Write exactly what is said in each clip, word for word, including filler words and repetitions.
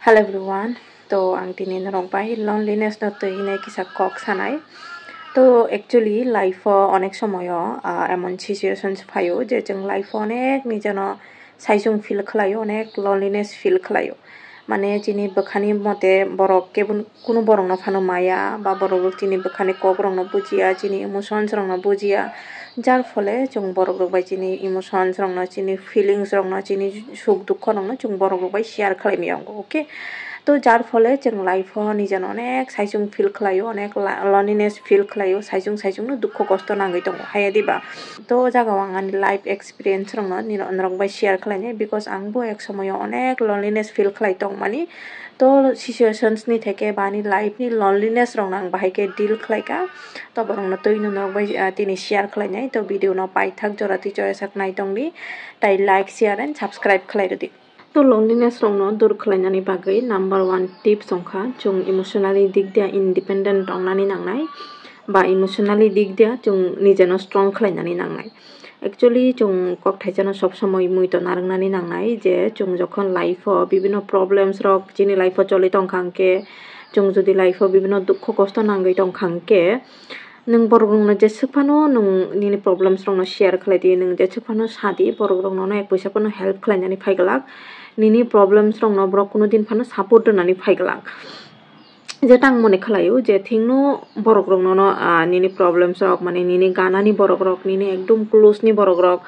Hello everyone, to ang tini norok bai loneliness no twi hinwi kisa kok sanai. To actually life o onek somoyo, ah, emon situations phaio je chwng life o onek nijano saichung feel khlaio, onek loneliness feel khlaio. Mane chini bwkhani mote borok kebun-, kunu borokno phano maya ba borok rok chini bwkhani kok rokno bujiya, chini emotions rokno bujiya. Jar phole chwng borok rok bai chini emotions rokno, chini feelings rokno, chini suk dukho rokno chwng borok rok bai share khlai maya wngo, okay? To jar phole chwng life o nijano onek saichung feel khlaio, onek la-, loneliness feel khlaio, saichung saichung no dukho kosto nangwi tongo, haya diba? To o jaga o ang ani life experience rokno nino-, norok bai share khlainai, because ang bo ek somoyo onek loneliness feel khlai tongmani. To situations ni theke ba ani life ni loneliness rokno ang bahai khe deal khlai kha. To borokno twi no norok bai, ah, tini share khlainai. To video no paithak jora twi choya sak nai tongdi. Tai like, share and subscribe khlai rwdi. To loneliness rokno dur khlainani bagwi number one tips wngkha chwng emotionally dik dia independent tongnani nangnai ba emotionally dik dia chwng nijeno strong khlainani nangnai. Actually chwng kok thaisano sob somoi mui to narwknani nangnai je chwng jokhon life o bibino problems rok chini life o choli tongkha hwnkhe, chwng jodi life o bibino dukho kosto nangwi tongkha hwnkhe, nwng borok rokno jeswk phano nwng nini problems rokno share khlai di, nwng jeswk phano sa di, borok rok nono ek poisa phano help khlainani phai glak, nini problems rokno borok kuno din phano support rwnani phai glak. Je tang mone khlaio je thingno borok rok nono, ah, nini problems rok, mane nini ganani borok rok, nini ekdum close ni borok rok,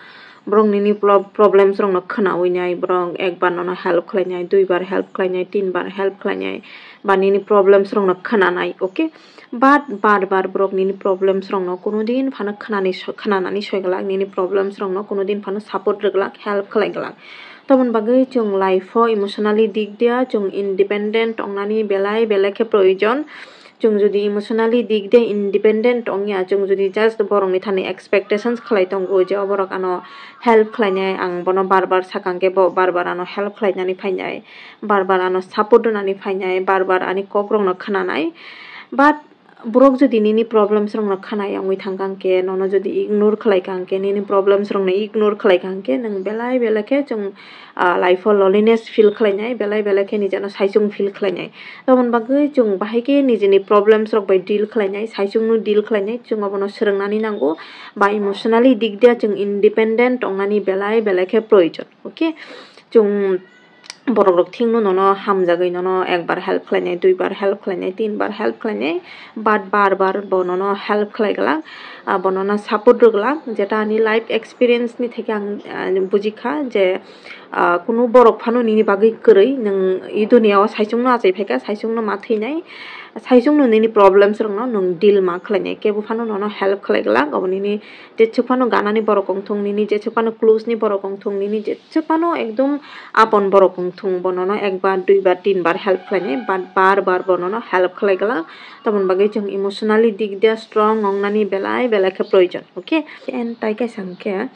borok nini pro-, problems rokno khwnawi nai, borok ekbar nono help khlai nai, duibar help khlai nai, tinbar help khlai nai, ba nini problems rokno khwna nai, okay? But bar bar borok nini problems rokno kuno din phano khwnani so-, khwnanani soi glak, nini problems rokno kuno din phano support rw glak, help khlai glak. Tamoni bagwi chwng life o emotionally dik dia, chwng independent tongnani belai belai khe proyojon. Chwng jodi emotionally dik dia, independent tongya, chwng jodi just borokni thani expectations khlai tongo je o borok ano help khlainai, ang bono bar bar sakang khe bo bar bar ano help khlainani phainai, bar bar ano support rwnani phainai, bar bar ani kok rokno khwnanai. But borok jodi nini problems rokno khwnaya wngwi thangkha hwnkhe, nono jodi ignore khlai kha hwnkhe, nini problems rokno ignore khlai kha hwnkhe, nwng belai belai khe chwng, ah, life o loneliness feel khlainai, belai belai khe nijano saichung feel khlainai. Tamoni bagwi chwng bahai khe nijini problems rok bai deal khlainai, saichung no deal khlainai, chwng abono swrwngnani nango. Ba emotionally dik dia chwng independent tongnani belai belai khe proyojon, okay? Chwng borok rok thingno nono hamjagwi nono ekbar help khlainai, duibar help khlainai, tinbar help khlainai, but bar bar bo nono help khlai glak, ah, bo nono support rw glak, jeta ani life experience ni theke ang, ah, bujikha je, ah, kunu borok phano nini bagwi kwrwi, nwng i duniya o saichung no achai phaikha, saichung no ma thwinai, saichung no nini problems rokno nwng deal ma khlainai, kebo phano nono help khlai glak, obo nini jeswk phano ganani borok wng thung, nini jeswk phano close ni borok wng thung, nini jeswk phano ekdum apon borok wng thung, bo nono ekbar, duibar, tinbar help khlainai, but bar bar bo nono help khlai glak. Tamoni bagwi chwng emotionally dik dia strong wngnani belai belai khe proyojon, okay? And tai kaisa hwnkhe,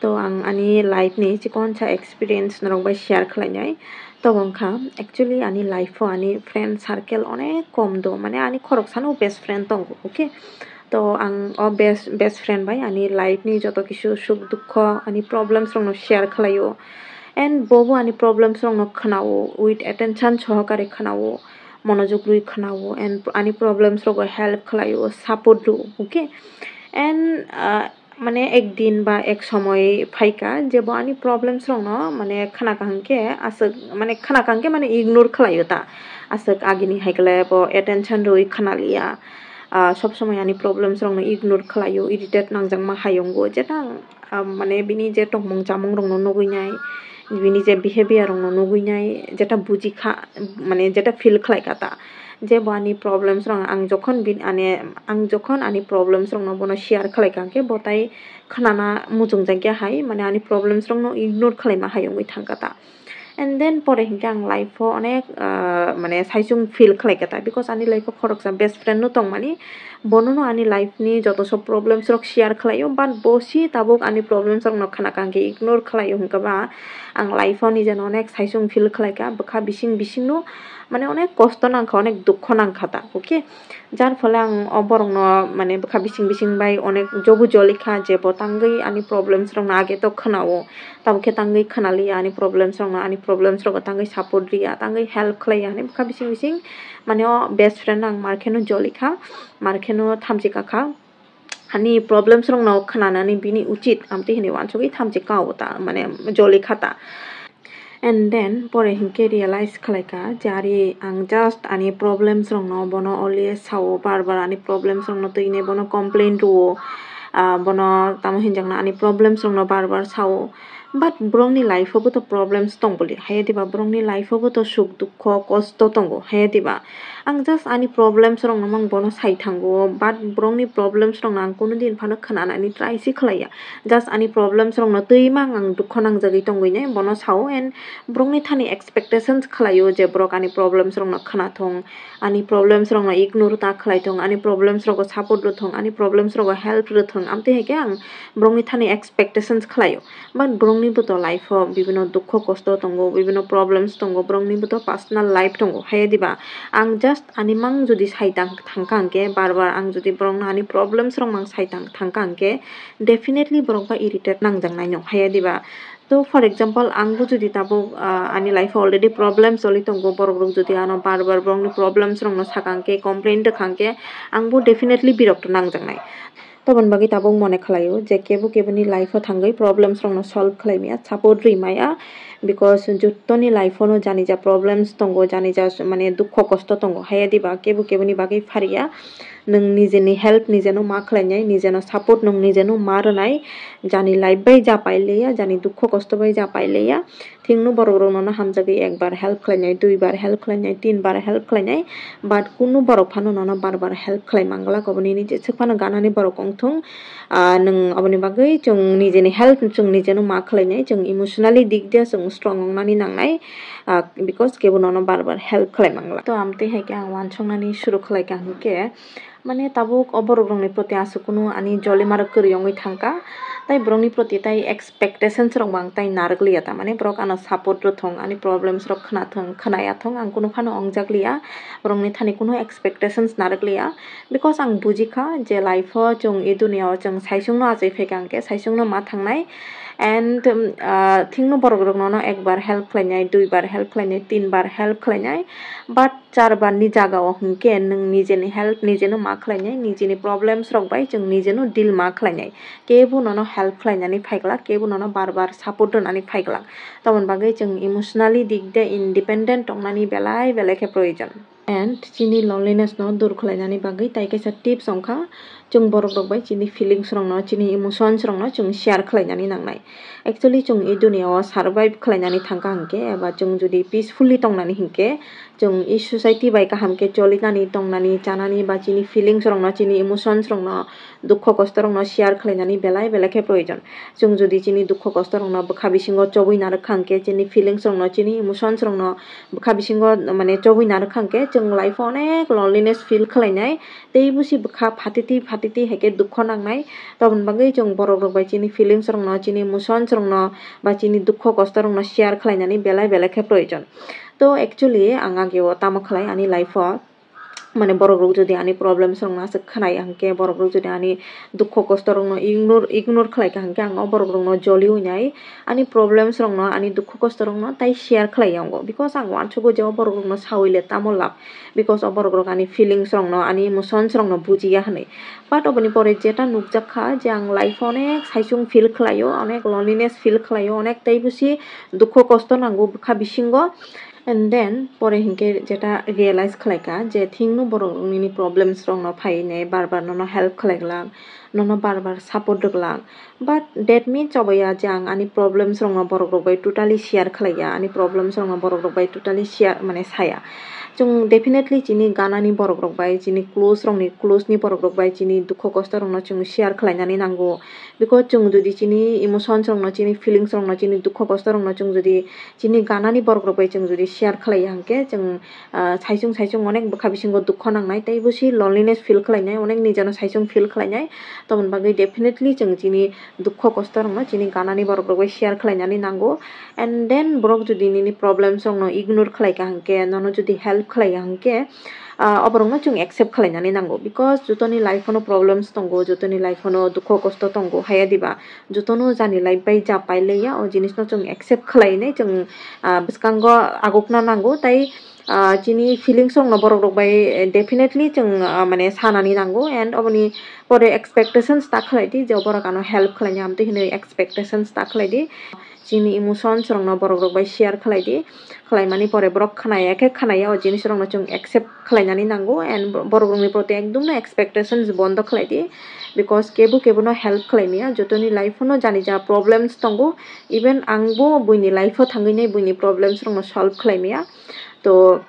to ang ani life ni chikonsa experience norok bai share khlainai. To wngkha, actually ani life o ani friend circle onek kom do, mane ani khoroksano best friend tongo, okay? To ang o best, best friend bai ani life ni joto kisu suk dukho, ani problems rokno share khlaio, and bobo ani problems rokno khwnao, with attention sohokare khwnao, monojog rwi khwnao, and ani problems rogo help khlaio, support rwo, okay? And, ah, mane ek din ba ek somoi phaikha, je bo ani problems rokno mane khwnakha hwnkhe aswk, mane khwnakha hwnkhe mane ignore khlaio ta, aswk agini haikhe bo attention rwi khwnaliya, ah, sob somoi ani problems rokno ignore khlaio, irritate nangjakma hayungo, jeta ang, ah, mane bini je tongmung chamung rokno nugwi nai, bini je behavior rokno nugwi nai, jeta bujikha, mane jeta feel khlaikha ta, je bo ani problems rok ang jokhon bin-, ane, ang jokhon ani problems rokno bono share khlaikha hwnkhe bo tai khwnana muchungjakya hai, mane ani problems rokno ignore khlaima hai wngwi thangkha ta. And then pore hinkhe ang life o onek, ah, mane saichung feel khlaikha ta, because ani life o khoroksa best friend no tongmani, bonono ani life ni joto sob problems rok share khlaio, but bo si tabuk ani problems rokno khwnakha hwnkhe ignore khlaio hwnkhe ba ang life o nijeno onek saichung feel khlaikha, bwkha bising bisingno mane onek kosto nangkha, onek dukho nangkha ta, okay? Jar phole ang o borokno mane bwkha bising bising bai onek jobu jolikha, je bo tangwi ani problems rokno age to khwnao, tabuk khe tangwi khwnaliya ani problems rokno, ani problems rogo tangwi support riya, tangwi help khlaiya hinwi bwkha bising bising mane o best friend ang mar kheno joli kha, mar kheno thamchi ka kha. Ani problems rokno khnanani bini uchit amtwi hinwi wansugwi thamchi ka o ta, mane joli kha ta. And then pore hinkhe realize khlai ka je ari ang just ani problems rokno bono always sao, bar bar ani problems rokno twi hinwi bono complain rwo, ah, bono tamo hinjakna ani problems rokno bar bar sao. But borokni life o bo to problems tong boli, haiya diba? Borokni life o bo to suk dukho kosto tongo, haiya diba? Ang just ani problems rokno mang bono sai thango, but borokni problems rokno ang kunu din phano khnanani try se khlaiya. Just ani problems rokno twi mang ang dukho nangjagwi tongwi nai bono sao, and borokni thani expectations khlaio je borok ani problems rokno khna thung, ani problems rokno ignore ta khlai thung, ani problems rogo support rw thung, ani problems rogo help rw thung, amtwi hai khe ang borokni thani expectations khlaio. But borokni bo to life o bibino dukho kosto tongo, bibino problems tongo, borokni bo to personal life tongo, haiya diba? Ang just ani mang jodi sai tang thangkha hwnkhe, bar bar ang jodi borokno ani problems rok mang sai tang thangkha hwnkhe, definitely borok ba irritate nangjaknai no, haiya diba? To for example, ang bo jodi tabuk, ah, ani life o already problems choli tongo, borok rok jodi ano bar bar borokni problems rokno sakang khe, complain rwkha hwnkhe, ang bo definitely birokto nangjaknai. Toboni bagwi tabuk mone khlaio je kebo keboni life o thangwi problems rokno solve khlai maya, support rwi maya, because jottoni life o no jani ja problems tongo, jani ja mane dukho kosto tongo, haiya diba? Kebo keboni bagwi phariya, nwng nijeni help nijeno ma khlainai, nijeno support nwng nijeno ma rwnai, jani life bai ja paileya, jani dukho kosto bai ja paileya, thingno borok rok nono hamjagwi ekbar help khlainai, duibar help khlainai, tinbar help khlainai, but kunu borok phano nono bar bar help khlai manglak, oboni nini jeswk phano ganani borok wngthung. Ah, nwng oboni bagwi chwng nijeni help chwng nijeno ma khlainai, chwng emotionally dik de chwng strong wngnani nangnai, ah, because kebo nono bar bar help khlai manglak. To amtwi hai khe ang wansuknani suru khlai kha hwnkhe, mane tabuk o borok rokni proti aswk kunu ani jolima rok kwrwi wngwi thangkha, tai borokni proti tai expectations rok bo ang tai narwk liya, tamani borok ano support rw thung, ani problems rok khna thung, khna ya thung, ang kunu phano wngjak liya, borokni thani kunu expectations narwk liya, because ang buji kha je life o chwng e dunia o chwng saichung no achai phaikha hwnkhe saichung no ma thangnai, and, um, ah, thingno borok rok nono ekbar help khlainai, duibar help khlainai, tinbar help khlainai, but charbar ni jaga o hwnkhe nwng nijeni help nijeno ma khlainai, nijeni problems rok bai chwng nijeno deal ma khlainai, kebo nono help khlainani phaiglak, kebo nono bar bar support rwnani phaiglak. Tamoni bagwi chwng emotionally dik de independent tongnani belai belai khe proyojon. And chini loneliness no dur khlainani bagwi tai kaisa tips wngkha, chwng borok rok bai chini feelings rok no, chini emotions rok no chwng share khlainani nangnai. Actually, chwng e dunia o survive khlainani thangkha hwnkhe, eba chwng jodi peacefully tongnani hwnkhe, chwng e society bai kaham khe cholinani, tongnani, chanani, ba chini feelings rok no, chini emotions rok no, dukho kosto rok no share khlainani belai belai khe proyojon. Chwng jodi chini dukho kosto rok no bwkha bisingo chobwi narwk kha hwnkhe, chini feelings rok no, chini emotions rok no bwkha bisingo, mane, chobwi narwk kha hwnkhe, chwng life o onek loneliness feel khlainai, tei busi bwkha phatiti phatiti hai khe dukho nangnai. Toboni bagwi chwng borok rok bai chini feelings rok no, chini emotions rok no, ba chini dukho kosto rok no share khlainani belai belai khe proyojon. To actually ang age o tamo khlai ani life o, mane, borok rok jodi ani problems rok no aswk khna ya hwnkhe, borok rok jodi ani dukho kosto rok no ignore, ignore khlai kha hwnkhe, ang o borok rok no joli wngnai, ani problems rok no, ani dukho kosto rok no tai share khlai ya wngo, because ang uansugo je o borok rok no sawi le tamo lab, because o borok rok ani feelings rok no, ani emotions rok no buji ya hwnwi. But oboni pore jeta nukjak kha je ang life o onek saichung feel khlai o, onek loneliness feel khlai o, onek tei busi dukho kosto nango bwkha bisingo. And then pore hinkhe jeta realize khlai kha je thingno borok nini problems rok no phai nai, bar bar nono help khlai glak, nono bar bar support rw glak. But that means obo ya je ang ani problems rok no borok rok bai totally share khlai ya, ani problems rok no borok rok bai totally share, mane, saya. Chwng definitely chini ganani borok rok bai, chini close rok ni, close ni borok rok bai chini dukho kosto rok no chwng share khlai nani nango, because chwng jodi chini emotions rok no, chini feelings rok no, chini dukho kosto rok no chwng jodi chini ganani borok rok bai chwng jodi share khlaiya hwnkhe chwng, ah, saichung saichung onek bwkha bisingo dukho nangnai, tei bo si loneliness feel khlainai, onek nijano saichung feel khlainai. Tamoni bagwi definitely chwng chini dukho kosto rokno chini ganani borok rok bai share khlainani nango. And then borok jodi nini problems rokno ignore khlaika hwnkhe, nono jodi help khlaika hwnkhe, ah, oborokno chwng accept khlainani nango, because jotoni life-o no problems tongo, jotoni life-o no dukho kosto tongo, haya diba? Jotono jani life bai ja pailaiya, o jinisno chwng accept khlainai, chwng, ah, bwskango agukna nango, tai, ah, chini feelings rokno borok rok bai, eh, definitely chwng, ah, mane sanani nango, and oboni pore expectations ta khlai di je borok ano help khlainai, amtwi hinwi expectations ta khlai di. Chini emotions rokno borok rok bai share khlai di, khlaimani pore borok khnaya khe khnaya, o jinis rokno chwng accept khlainani nango, and borok rokni proti ekdom no expectations bondo khlai di, because kebo kebo no help khlai maya, jotoni life-o no jani ja problems tongo, even ang bo buini life-o thangwi nai buini problems rokno solve khlai maya. To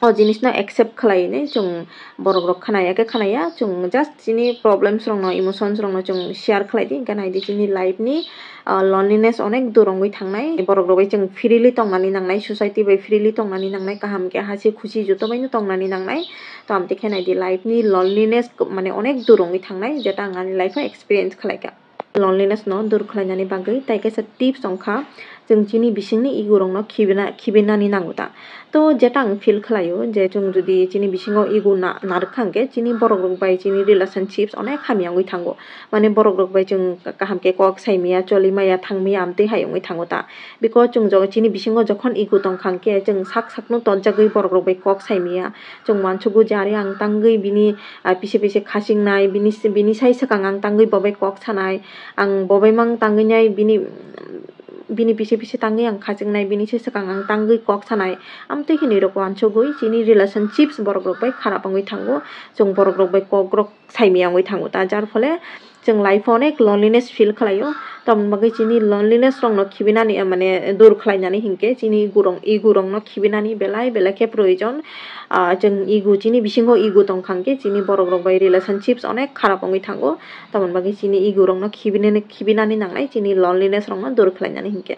o jinisno accept khlai nai chwng borok rok khnaya khe khnaya, chwng just chini problems rokno, emotions rokno chwng share khlai di, hwnkhe nai di chini life ni, ah, loneliness onek dur wngwi thangnai. Borok rok bai chwng freely tongnani nangnai, society bai freely tongnani nangnai, kaham khe hasi khusi joto bai no tongnani nangnai. To amtwi khe nai di life ni loneliness mane onek dur wngwi thangnai, jeta ang ani life o experience khlai kha. Loneliness no dur khlainani bagwi tai kaisa tips wngkha, chwng chini bisingni ego rokno khibina, khibinani nango ta. To jeta ang feel khlaio je chwng jodi chini bisingo ego na-, narwkha hwnkhe chini borok rok bai chini relationships onek hamya wngwi thango. Mane borok rok bai chwng kaham khe kok sai maya, choli maya, thang maya, amtwi hai wngwi thango ta. Because chwng jo-, chini bisingo jokhon ego tongkha hwnkhe chwng sak sakno tonjagwi borok rok bai kok sai maya. Chwng uansukgo je are ang tangwi bini, ah, pise pise khachiknai, bini, bini sai swkang ang tangwi bo bai kok sanai, ang bo bai mang tangwi nai bini, bini pise pise tangwi ang khachiknai, bini sai swkang ang tangwi kok sanai, amtwi hinwi rok uansugwi chini relationships borok rok bai kharap wngwi thango, chwng borok rok bai kok rok sai maya wngwi thango ta, jar phole chwng life o onek loneliness feel khlaio. Tamoni bagwi chini loneliness rokno khibinani, eh, mane dur khlainani hinkhe chini ego rok, ego rokno khibinani belai belai khe proyojon. Ah, chwng ego, chini bisingo ego tongkha hwnkhe chini borok rok bai relationships onek kharap wngwi thango. Tamoni bagwi chini ego rokno khibinani, khibinani nangnai chini loneliness rokno dur khlainani hinkhe.